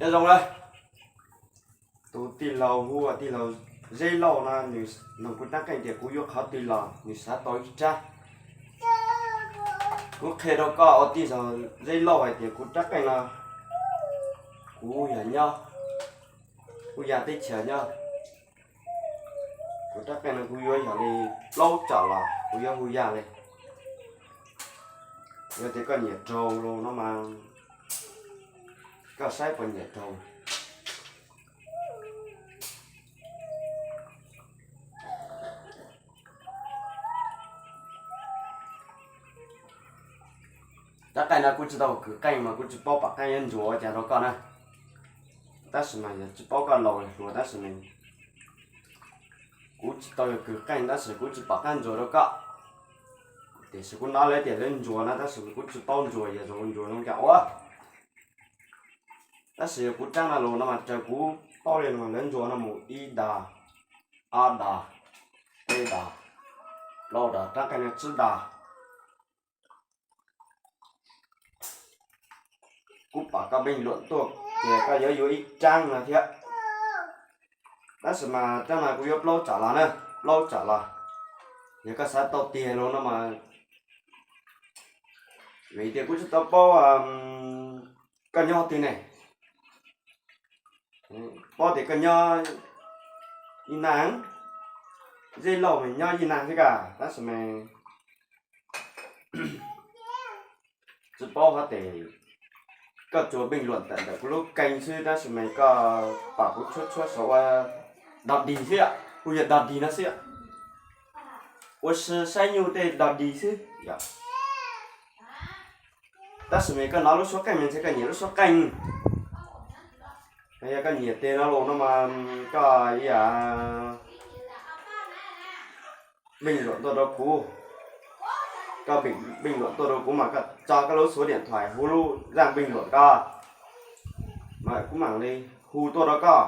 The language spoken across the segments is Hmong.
Nyob zoo na, tus tij laug hu ua tij laug Zeb Lauj no, nws noog kuv rab qeej tias kuv yuav qhov twg los nws xav tau ib rab. Kuv qhia rau koj ua tij laug Zeb Lauj hais tias kuv rab qeej no kuv yog nyob, kuv ya teb chaws nyob. Kuv rab qeej no kuv yuav yog li plaub tsam los kuv yuav hu ya li. Yog tias koj nyiam raug los no mas koj saib puas nyiam raug. Rab qeej no kuv tsis tau kwv qeej mas kuv tsis paub pom qeej yuav ntsuas ua cas rau koj na. Tab sis mas yog tsis paub koj laus hluas tab sis mas kuv tsis tau yog kwv qeej tab sis kuv tsis pom qab ntsuas rau koj. Tiam sis kuv hnov lawv tias lawv ntsuas na tab sis kuv tsis paub ntsuas yog zoo ntsuas zoo cas ua. Tab sis yog kuv rab no los no mas raws kuv paub li no mas lawv ntsuas no mus ib dag, ob dag, peb dag, plaub dag, rab qeej no tsib dag. Kuv pom koj pej luam tuaj tias koj yuav yuav ib rab no thiab. Tab sis mas rab no kuv yuav plaub tsam los na, plaub tsam los. Yog koj xav tau tiag los no mas, vim tias kuv tsis tau paub koj nyob twg ne. Paub tias koj nyob Yij Naj, Zeb Lauj mas nyob Yij Naj thiab koj, tab sis mas tsis paub hov tes koj tsuas pej luam tawm ntawm kuv lub kee xwb tab sis mas koj pom kuv tshuab tshuab saum ua dog dig xwb, kuv yog dog dig no xwb, ua si saib nyuj tej dog dig xwb. Tab sis mas koj hnov lub suab qeej mas ntshe koj nyiam lub suab qeej. Yog koj nyiam tiag no los no mas koj ib yam pej luam tuaj rau kuv, koj pej luam tuaj rau kuv mas koj tso koj lub xuv diam thais hu lub zaj pej luam koj, mas kuv mam li hu tuaj rau koj.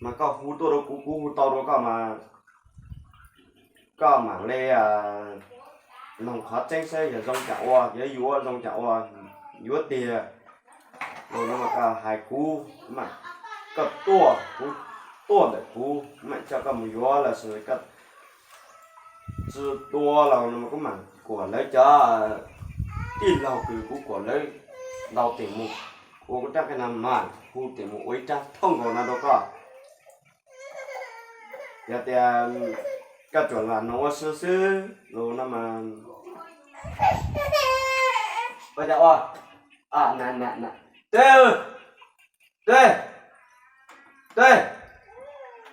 Mas koj hu tuaj rau kuv, kuv hu tau rau koj mas koj mam li noog qhov tseeb saib yog zoo cas ua, yog yuav zoo cas ua, yuav tiag los no mas koj hais kuv, koj tuaj, kuv tuaj ntawm kuv, kuv mam coj koj mus yuav los sis koj tsis tua los no mas kuv mam kuam lawv cov tij laug kws kuv kuam lawv ntaus tes mus ua kuv rab qeej no mas hu tes mus ua ib rab thooj nkaus no rau koj. Yog tias koj tsuas lam noog ua si xwb los no mas, ua cas ua, tw, tw, tw,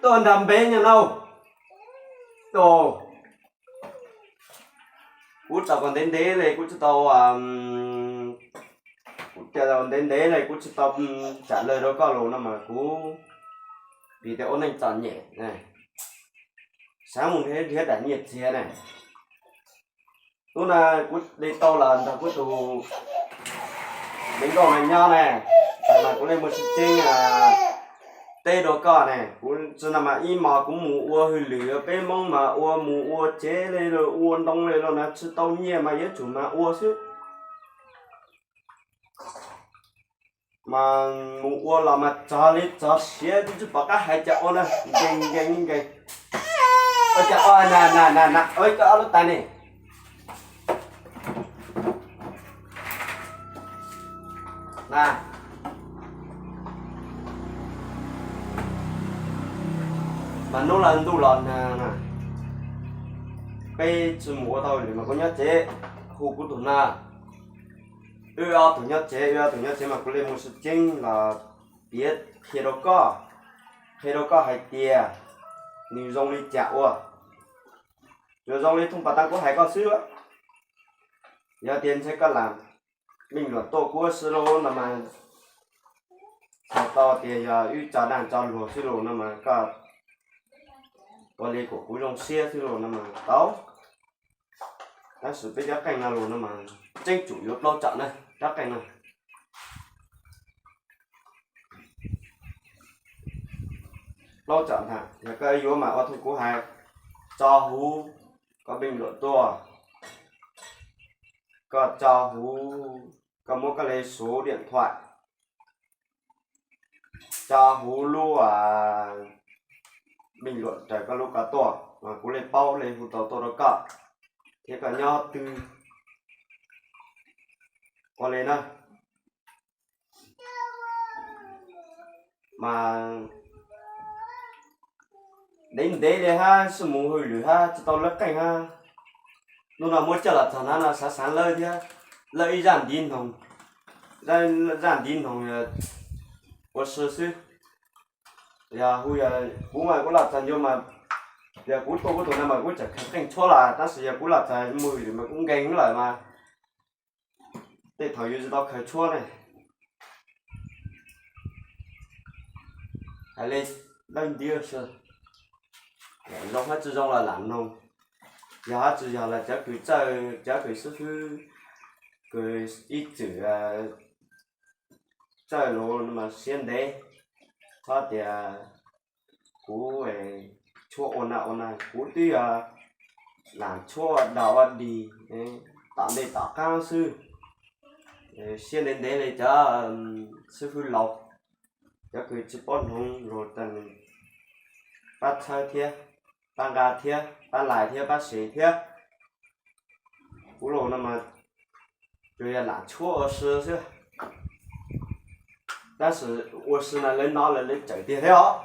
tuaj nrog npe nyuag no, tus kuv tso kom ntev ntev li kuv tsis tau, kuv tso ntev ntev li kuv tsis tau tsam lawg rau koj los no mas kuv vim tias ua neej txom nyem, xav mus nrhiav daim nyiaj txiag ne. Hnub no kuv li tau los nrog kuv tus me nkauj no nyob ne, mas kuv li mus sib ceeb teb rau koj ne, kuv tsis no mas ib hmos kuv mus ua hauj lwm peb Hmoob mas ua mus ua tsev li los ua ntoo li los no tsis tau nyiaj mas yuav tsum mas ua xwb. Mas mus ua los mas txog li txog siav twb tsis pom qab hais cas ua na, nkees nkees nkees. Ua cas ua na na na na, koj ob lub tais ne. Na, mas hnub los ntuj los nag na, peb tsis mus ua tau li mas kuv nyob tsev hu kuv tus na. Wb ob tug nyob tsev, wb ob tug nyob tsev mas kuv li mus sib ceeb los piav qhia rau koj, qhia rau koj hais tias nws zoo li cas ua. Yuav zoo li thooj pas tas kuv hais koj xwb, yog tias ntshe koj lam meej luam tuaj kuv ua si lauj no mas, txhais tau tias yog wb tso dag tso luag xwb lauj no mas koj ua li kom kuv zoo siab xwb lauj no mas tau. Tab sis peb cov qeej no los no mas tseeb tsum yuav plaub tsam na, cov qeej no plaub tsam ntag. Yog koj yuav mas ua thooj kuv hais, tso huv, koj meej luam tuaj, koj tso huv, koj muab koj li xuv diam thuam, Tso huv lub mej luam raws koj lub koj tuaj mas kuv le paub le hu tau tuaj rau koj thiab koj nyob twg ua le na. Mas ntev ntev li hab sib mus hwj lwm hab tsi tau lawv qeej hab. Nub no muab coj los txog na no xav xaav lawb thiab, lawb ib zaj ntiv noog, zaj ntiv noog ua si xwb. Yog hu yog kuv mas kuv los txog ncua mas, yog kuv tuaj kuv tug no mas kuv tseem khaws qeej tshuab lawm, tab sis yog kuv los txog mus hwj lwm mas kuv nkeeg lawm mas tej thaum yuav tsi tau khaws tshuab ne. Hais le dawb ntiab, zoo hab tsi zoo los lam noog, yog hab tsi yog los cov kws txawj, cov kws xib fwb, kws ib txwm txawj lug no mas siab ntev, txhob tias kuv tshuab ua na ua na, kuv twb yog lam tshuab ua dog ua dig tom ntej tom qaab xwb. Siab ntev ntev le cov xib fwb laus, cov kws tsi paub noog lug tas pab txhawb thiab, pab nqa thiab, pab lais thiab, pab sev thiab. Kuv lug no mas tsuas yog lam tshuab ua si xwb, tab sis ua si no lawv nov lawv le tsawm tiag thiab os.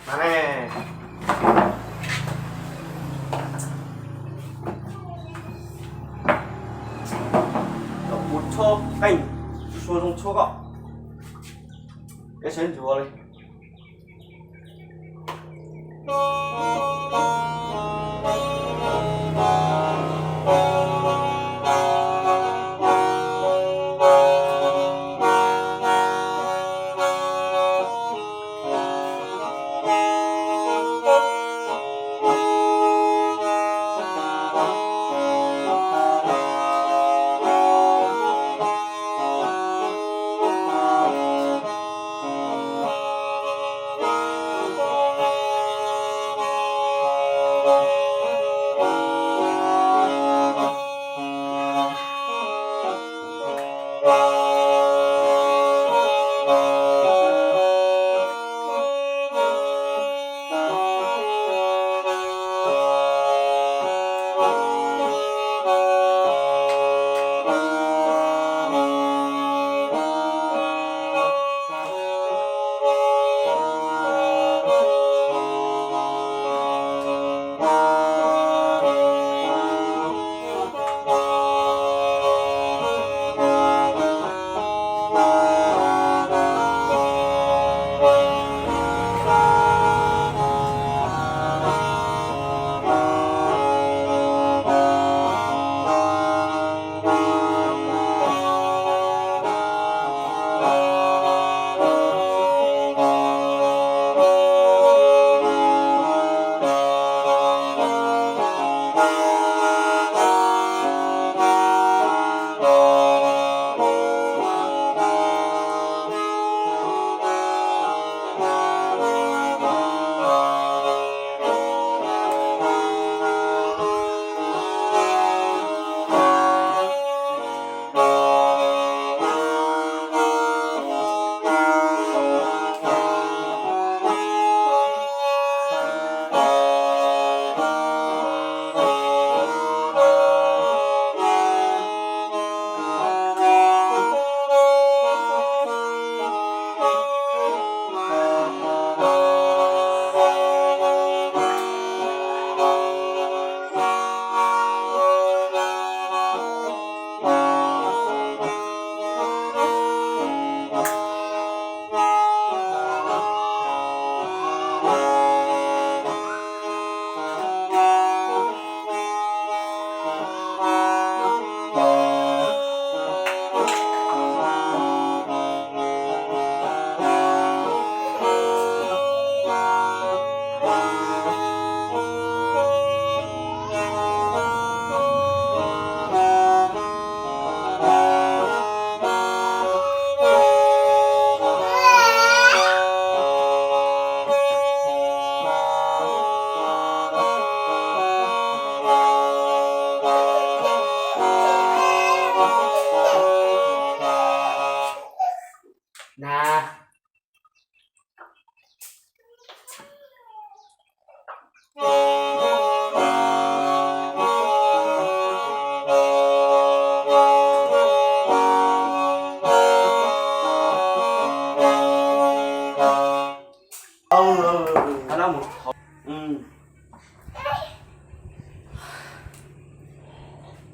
Mas ne, kom kuv tshuab qeej, tshuab zoo tshuab koj, es sawv ntxuav li.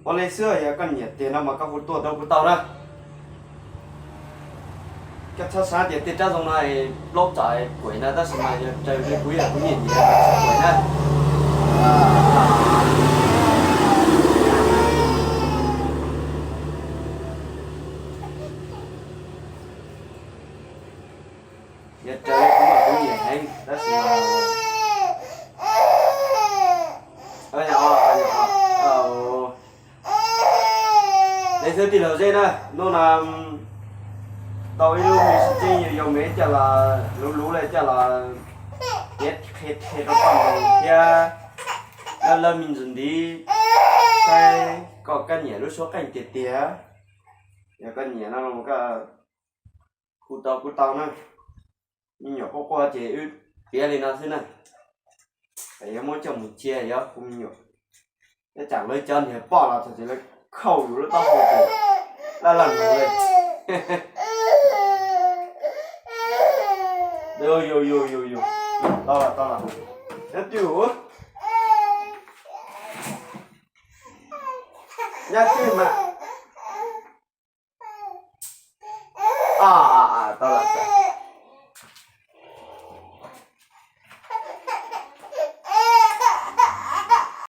Ua li xwb, yog koj nyiam tiag no mas koj hu tuaj rau kuv tau na. Koj txhob xav tias tej rab zoo no plaub tsam kuaim na, tab sis mas yog raws li kuv yam kuv nyiam nyiam txhob kuaim na. Yog raws li kuv mas kuv nyiam heev tab sis mas, nej xwb tij laug Zeb na, hnub no tau ib lub me sib tseeb yau yau me coj los luv luv li coj los piav qhia qhia rau koj mloog thiab lawv lawv me ntsis ntiv, saib koj kab nyiam lub suab qeej tiag tiag. Yog koj nyiam no los koj hu tau kuv tau na. Me nyuam quaj quaj ces wb piav li no xwb na. Yog muab coj mus cia yog hu me nyuam, tab tsam lawv cov niag poj los txog ces lawv khauj yus lub taub hau ces laj laj nug li. Yus yus yus yus, tau los tau los, nyob twj, nyob twj mas.